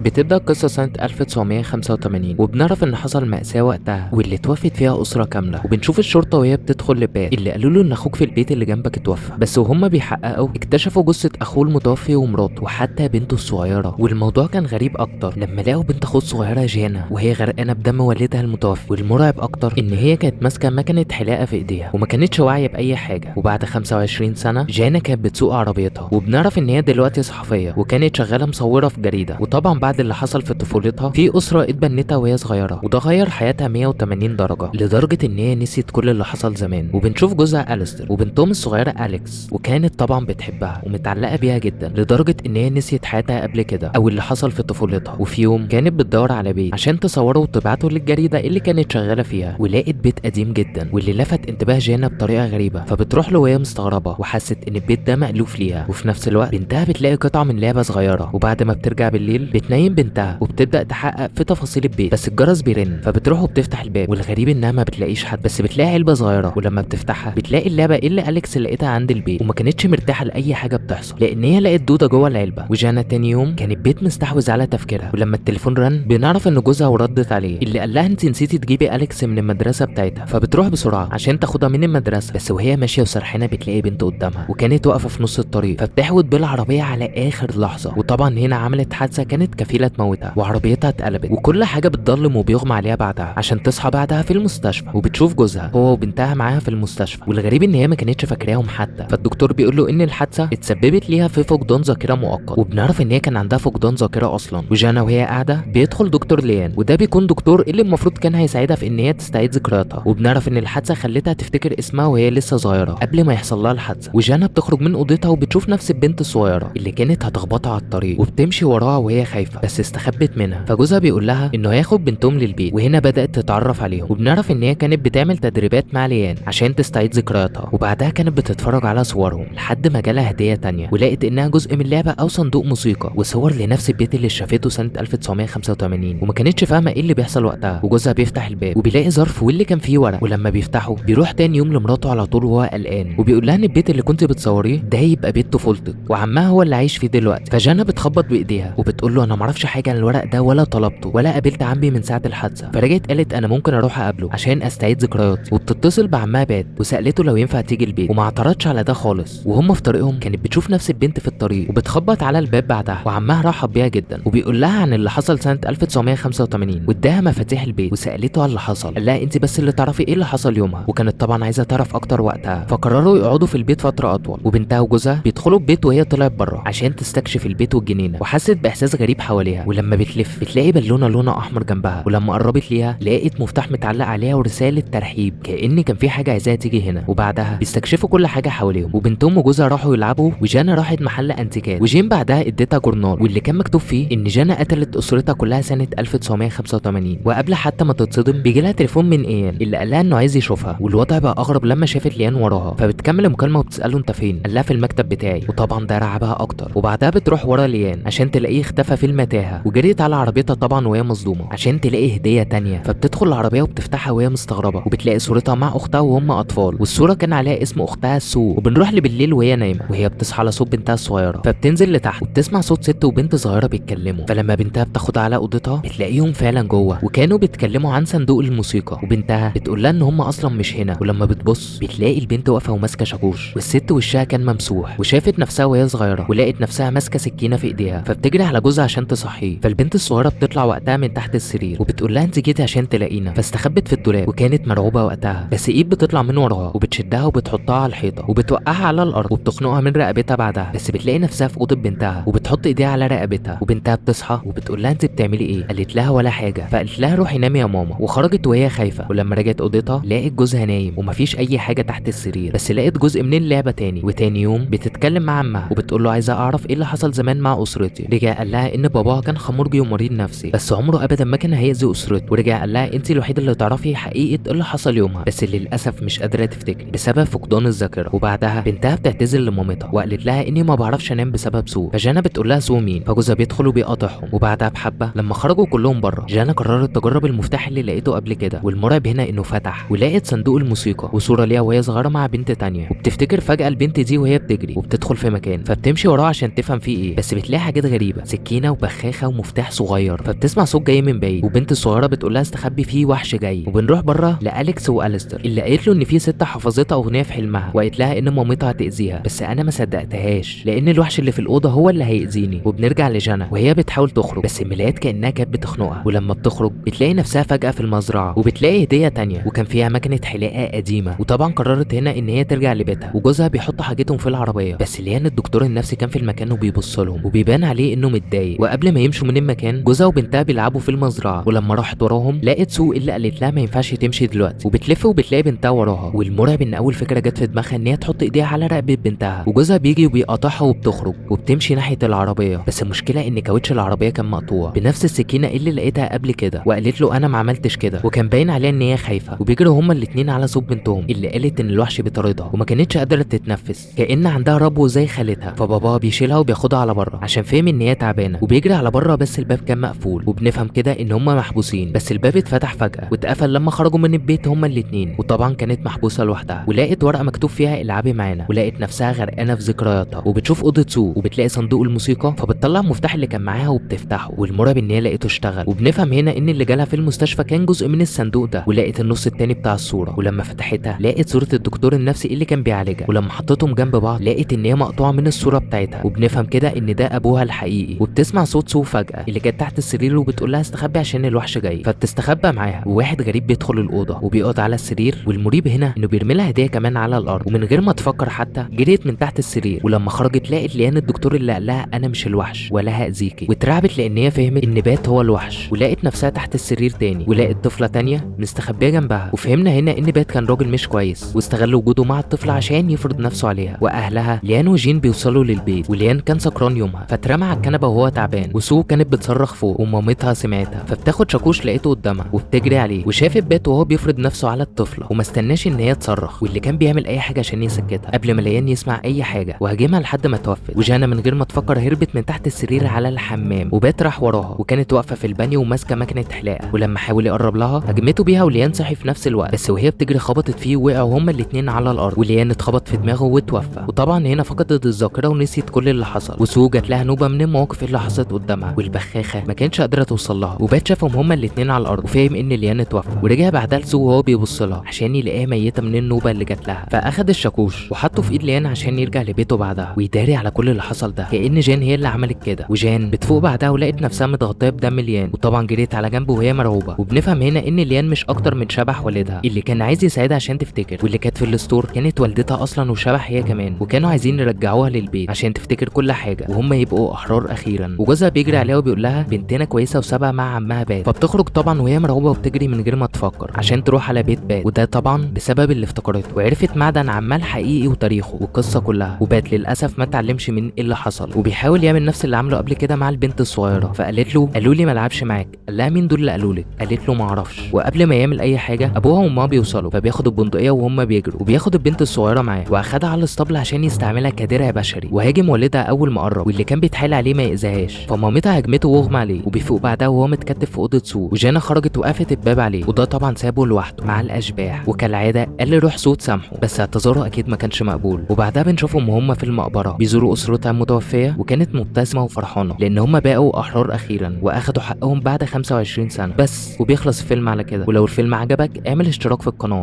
بتبدأ القصة سنة 1985، وبنعرف إن حصل مأساة وقتها واللي اتوفت فيها أسرة كاملة. وبنشوف الشرطة وهي بتدخل لبات اللي قالوا له إن أخوك في البيت اللي جنبك اتوفى، بس وهم بيحققوا اكتشفوا جثة أخوه المتوفي ومراته وحتى بنته الصغيرة. والموضوع كان غريب أكتر لما لقوا بنت أخوه الصغيرة جانا وهي غرقانة بدم والدها المتوفي. والمرعب أكتر إن هي كانت ماسكة مكنة حلاقة في إيديها وما كانتش واعية بأي حاجة. وبعد 25 سنة جانا كانت بتسوق عربيتها، وبنعرف إن هي دلوقتي صحفية وكانت شغالة مصورة في جريدة. وطبعا بعد اللي حصل في طفولتها في أسرة اتبنتها وهي صغيرة، وده غير حياتها 180 درجة لدرجة إن هي نسيت كل اللي حصل زمان. وبنشوف جوزها أليستر وبنتهم الصغيرة أليكس، وكانت طبعا بتحبها ومتعلقة بيها جدا لدرجة إن هي نسيت حياتها قبل كده أو اللي حصل في طفولتها. وفي يوم كانت بتدور على بيت عشان تصوره وتبعته للجريدة اللي كانت شغالة فيها، ولقت بيت قديم جدا واللي لفت انتباه جانا بطريقة غريبة، فبتروح له وهي مستغربة وحست إن البيت ده مألوف ليها. وفي نفس الوقت بنتها بتلاقي قطعة من لعبة صغيرة، وبعد ما بترجع بالليل بتنيم بنتها وبتبدأ تحقق في تفاصيل البيت، بس الجرس بيرن فبتروح وبتفتح الباب. والغريب انها ما بتلاقيش حد، بس بتلاقي علبة صغيرة، ولما بتفتحها بتلاقي اللعبة اللي أليكس لقيتها عند البيت، وما كانتش مرتاحة لأي حاجة بتحصل لأن هي لقت دودة جوه العلبة. وجانا تاني يوم كان البيت مستحوذ على تفكيرها، ولما التليفون رن بنعرف ان جوزها وردت عليه اللي قال لها انت نسيتي تجيبي أليكس من المدرسة بتاعتها، فبتروح بسرعة عشان تاخدها من المدرسة. بس وهي ماشية وسرحانة بتلاقي بنت قدامها وكانت واقفة في نص الطريق، فبتحود بالعربية على آخر لحظة. وطبعا هنا عملت حادثة كانت كفيلة تموتها، وعربيتها اتقلبت وكل حاجة بتضلم وبيغمى عليها بعدها عشان تصحى بعدها في المستشفى. وبتشوف جوزها هو وبنتها معاها في المستشفى، والغريب ان هي ما كانتش فاكراهم حتى. فالدكتور بيقول له ان الحادثة اتسببت ليها في فقدان ذاكرة مؤقت، وبنعرف ان هي كان عندها فقدان ذاكرة اصلا. وجانا وهي قاعدة بيدخل دكتور ليان، وده بيكون دكتور اللي المفروض كان هيساعدها في ان هي تستعيد ذكرياتها. وبنعرف ان الحادثة خلتها تفتكر اسمها وهي لسه صغيرة قبل ما يحصل لها الحادثة. وجانا بتخرج من اوضتها وبتشوف نفس البنت الصغيرة اللي كانت هتخبطها على الطريق، وبتمشي وراها وهي خايفة بس استخبت منها. فجوزها بيقول لها انه هياخد بنتهم للبيت، وهنا بدات تتعرف عليهم. وبنعرف ان هي كانت بتعمل تدريبات مع ليان عشان تستعيد ذكرياتها، وبعدها كانت بتتفرج على صورهم لحد ما جالها هديه تانية، ولقت انها جزء من لعبه او صندوق موسيقى وصور لنفس البيت اللي شافته سنة 1985، وما كانتش فاهمه ايه اللي بيحصل وقتها. وجوزها بيفتح الباب وبيلاقي ظرف واللي كان فيه ورق، ولما بيفتحه بيروح تاني يوم لمراته على طول وهو قلقان، وبيقول لها ان البيت اللي كنت بتصوريه ده يبقى بيت طفولتك وعمها هو اللي عايش فيه دلوقتي. فجانا بتخبط بايديها وبتقول له انا معرفش حاجة عن الورق ده ولا طلبته ولا قابلت عمي من ساعة الحادثة. فرجعت قالت انا ممكن اروح اقابله عشان استعيد ذكرياتي، وبتتصل بعمها بات وسالته لو ينفع تيجي البيت، وما اعترضش على ده خالص. وهم في طريقهم كانت بتشوف نفس البنت في الطريق وبتخبط على الباب بعدها، وعمها رحب بيها جدا وبيقول لها عن اللي حصل سنة 1985 واداها مفاتيح البيت وسالته على اللي حصل. قال لها انت بس اللي تعرفي ايه اللي حصل يومها، وكانت طبعا عايزه تعرف اكتر وقتها. فقرروا يقعدوا في البيت فترة اطول، وبنتها وجوزها بيدخلوا البيت وهي طلعت بره عشان تستكشف البيت والجنينه، وحست باحساس غريب حواليها. ولما بتلف بتلاقي بالونه لونها احمر جنبها، ولما قربت ليها لقيت مفتاح متعلق عليها ورسالة ترحيب كأن كان في حاجة عايزاها تيجي هنا. وبعدها بيستكشفوا كل حاجة حواليهم، وبنتهم وجوزها راحوا يلعبوا، وجانا راحت محل انتيكات، وجين بعدها اديتها جورنال واللي كان مكتوب فيه ان جانا قتلت اسرتها كلها سنة 1985. وقبل حتى ما تتصدم بيجي لها تليفون من ايان اللي قال لها انه عايز يشوفها، والوضع بقى اغرب لما شافت ليان وراها. فبتكمل المكالمة وبتساله انت فين؟ قال لها في المكتب بتاعي، وطبعا ده رعبها اكتر. وبعدها بتروح ورا ليان عشان تلاقيه اختفى في المتاهة، وجريت على عربيتها طبعا وهي مصدومة عشان تلاقي هديه تانية. فبتدخل العربية وبتفتحها وهي مستغربه، وبتلاقي صورتها مع اختها وهم اطفال، والصورة كان عليها اسم اختها سو. وبنروح لبالليل وهي نايمة وهي بتصحى على صوت بنتها الصغيرة، فبتنزل لتحت وبتسمع صوت ست وبنت صغيرة بيتكلموا. فلما بنتها بتاخدها على اوضتها بتلاقيهم فعلا جوه، وكانوا بيتكلموا عن صندوق الموسيقى، وبنتها بتقول لها ان هم اصلا مش هنا. ولما بتبص بتلاقي البنت واقفة وماسكه شاكوش، والست وشها كان ممسوح، وشافت نفسها وهي صغيرة ولقت نفسها ماسكه سكينة في ايديها، فبتجري على جوزها عشان تصحيه. فالبنت الصغيرة بتطلع وقتها من تحت السرير وبتقول لها انت جيتي عشان تلاقينا، فاستخبت في الدولاب وكانت مرعوبه وقتها. بس ايد بتطلع من وراها وبتشدها وبتحطها على الحيطة وبتوقعها على الارض وبتخنقها من رقبتها بعدها. بس بتلاقي نفسها في اوضة بنتها وبتحط ايديها على رقبتها، وبنتها بتصحى وبتقول لها انت بتعملي ايه؟ قالت لها ولا حاجة. فقالت لها روحي نامي يا ماما، وخرجت وهي خايفة. ولما رجعت اوضتها لقت جوزها نايم ومفيش اي حاجة تحت السرير، بس لقت جزء من اللعبة تاني. وتاني يوم بتتكلم مع عمها وبتقول له عايزه اعرف ايه اللي حصل زمان مع اسرتي. رجع قال لها ان باباها كان خمرجي ومريض نفسي، بس عمره ابدا ما كان هيأذي اسرته. ورجع قال لها انت الوحيدة اللي تعرفي حقيقة اللي حصل يومها، بس للاسف مش قادرة تفتكري بسبب فقدان الذاكرة. وبعدها بنتها بتعتذر لمامتها وقالت لها اني ما بعرفش انام بسبب سو. فجانا بتقول لها سو مين؟ فجوزها بيدخل وبيقاطعهم. وبعدها بحبه لما خرجوا كلهم بره جانا قررت تجرب المفتاح اللي لقيته قبل كده، والمرعب هنا انه فتح ولقت صندوق الموسيقى وصوره ليها وهي صغيرة مع بنت تانية. وبتفتكر فجاة البنت دي وهي بتجري وبتدخل في مكان، فبتمشي وراها عشان تفهم فيه ايه، بس بتلاقي حاجات غريبة، سكينة وبخ وبخاخه ومفتاح صغير. فبتسمع صوت جاي من بعيد، وبنت الصغيرة بتقول لها استخبي فيه وحش جاي. وبنروح بره لالكس واليستر اللي قالت له ان في ست حفظتها اغنية في حلمها وقالت لها ان مامتها هتاذيها، بس انا ما صدقتهاش لان الوحش اللي في الاوضة هو اللي هيأذيني. وبنرجع لجانا وهي بتحاول تخرج، بس الملايات كانها كانت بتخنقها. ولما بتخرج بتلاقي نفسها فجأة في المزرعة، وبتلاقي هديه تانية وكان فيها مكنه حلاقه قديمة. وطبعا قررت هنا ان هي ترجع لبيتها، وجوزها بيحط حاجتهم في العربية، بس ليان الدكتور النفسي كان في المكان وبيبص لهم وبيبان عليه انه متضايق. وقبل ما يمشوا من المكان جوزها وبنتها بيلعبوا في المزرعة، ولما راحت وراهم لقت سوق اللي قالت لها ما ينفعش تمشي دلوقتي، وبتلف وبتلاقي بنتها وراها. والمرعب ان اول فكرة جت في دماغها ان هي تحط ايديها على رقبة بنتها، وجوزها بيجي وبيقاطعها وبتخرج وبتمشي ناحية العربية، بس المشكلة ان كاوتش العربية كان مقطوع بنفس السكينة اللي لقيتها قبل كده، وقالت له انا ما عملتش كده، وكان باين عليها ان هي خايفة. وبيجروا هما الاثنين على صوت بنتهم اللي قالت ان الوحش بيطاردها وما كانتش قادرة تتنفس كأن عندها ربو زي خالتها. فباباها بيشيلها وبياخدها على بره عشان فهم ان هي تعبانة، وبيجري على بره بس الباب كان مقفول، وبنفهم كده ان هما محبوسين. بس الباب اتفتح فجأة واتقفل لما خرجوا من البيت هما الاثنين، وطبعا كانت محبوسة لوحدها. ولقت ورقة مكتوب فيها العبي معانا، ولقت نفسها غرقانة في ذكرياتها، وبتشوف اوضة سوق وبتلاقي صندوق الموسيقى، فبتطلع المفتاح اللي كان معاها وبتفتحه، والمرعب ان هي لقيته اشتغل. وبنفهم هنا ان اللي جالها في المستشفى كان جزء من الصندوق ده، ولقت النص التاني بتاع الصورة، ولما فتحتها لقت صوره الدكتور النفسي اللي كان بيعالجها، ولما حطتهم جنب بعض لقت ان هي مقطوعة من الصورة بتاعتها، وبنفهم كده ان ده ابوها الحقيقي. وبتسمع صوت سو فجأة اللي كانت تحت السرير وبتقول لها استخبي عشان الوحش جاي، فبتستخبى معاها. وواحد غريب بيدخل الاوضة وبيقعد على السرير، والمريب هنا انه بيرمي لها هديه كمان على الارض، ومن غير ما تفكر حتى جريت من تحت السرير. ولما خرجت لقت ليان الدكتور اللي قال لها انا مش الوحش ولا هاذيكي، واترعبت لان هي فهمت ان بات هو الوحش، ولقت نفسها تحت السرير تاني، ولقت طفله تانية مستخبيه جنبها. وفهمنا هنا ان بات كان راجل مش كويس واستغل وجوده مع الطفل عشان يفرض نفسه عليها واهلها. ليان وجين بيوصلوا للبيت، وليان كان سكران يومها فاترمى على الكنبة وهو تعبان، وسو كانت بتصرخ فوق ومامتها سمعتها، فبتاخد شاكوش لقيته قدامها وبتجري عليه، وشافت بات وهو بيفرض نفسه على الطفلة وما استناش ان هي تصرخ، واللي كان بيعمل اي حاجة عشان يسكتها قبل ما ليان يسمع اي حاجة، وهاجمها لحد ما توفت. وجانا من غير ما تفكر هربت من تحت السرير على الحمام، وبات راح وراها، وكانت واقفة في البانيو وماسكه مكنه حلاقه، ولما حاول يقرب لها هجمته بيها، وليان صحي في نفس الوقت، بس وهي بتجري خبطت فيه ووقعوا هما الاثنين على الارض، وليان اتخبط في دماغه واتوفى. وطبعا هنا فقدت الذاكرة ونسيت كل اللي حصل، وسو جات لها نوبه من المواقف اللي حصلت قدامها، والبخاخه ما كانتش قادرة توصل لها، وبات شافهم هما الاثنين على الارض وفهم ان ليان اتوفى. ورجع بعدها لسو وهو بيبص لها عشان يلاقيها ميته من النوبة اللي جات لها، فاخد الشاكوش وحطه في ايد ليان عشان يرجع لبيته بعدها ويداري على كل اللي حصل ده كأن جان هي اللي عملت كده. وجان بتفوق بعدها ولقت نفسها متغطيه بدم ليان، وطبعا جريت على جنبه وهي مرعوبه. وبنفهم هنا ان ليان مش اكتر من شبح والدها اللي كان عايز يساعدها عشان تفتكر، واللي كانت في ال store كانت والدتها اصلا وشبح هي كمان، وكانوا عايزين يرجعوها للبيت عشان تفتكر كل حاجة وهم يبقوا احرار اخيرا. وجوزها بيجري عليها وبيقول لها بنتنا كويسة وسابها مع عمها بات، فبتخرج طبعا وهي مرعوبه وبتجري من غير ما تفكر عشان تروح على بيت بات، وده طبعا بسبب اللي افتكرته وعرفت معدن عمها الحقيقي وتاريخه والقصه كلها. وبات للاسف ما اتعلمش من اللي حصل، وبيحاول يعمل نفس اللي عمله قبل كده مع البنت الصغيرة، فقالت له قالوا لي ما العبش معاك، قال لها مين دول اللي قالوا لك؟ قالت له ما اعرفش. وقبل ما يعمل اي حاجة ابوها وامها بيوصلوا، فبياخد البندقية وهم بيجروا، وبياخد البنت الصغيرة معاه واخدها على الاسطبل عشان يستعملها كدرع بشري. وهاجم والدها اول ما قرب، واللي كان بيتحايل عليه ما يأذيهاش، فمامتها هاجمته واغمى عليه. وبيفوق بعدها وهو متكتف في اوضة سو، وجانا خرجت وقفت الباب عليه، وده طبعا سابه لوحده مع الاشباح. وكالعادة قال لروح سو تسامحه، بس اعتذاره اكيد ما كانش مقبول. وبعدها بنشوفهم وهم في المقبرة بيزوروا اسرتها المتوفيه، وكانت مبتسمة وفرحانه لان هم بقوا احرار اخيرا واخدوا حقهم بعد 25 سنة بس. وبيخلص الفيلم على كده. ولو الفيلم عجبك اعمل اشتراك في القناة.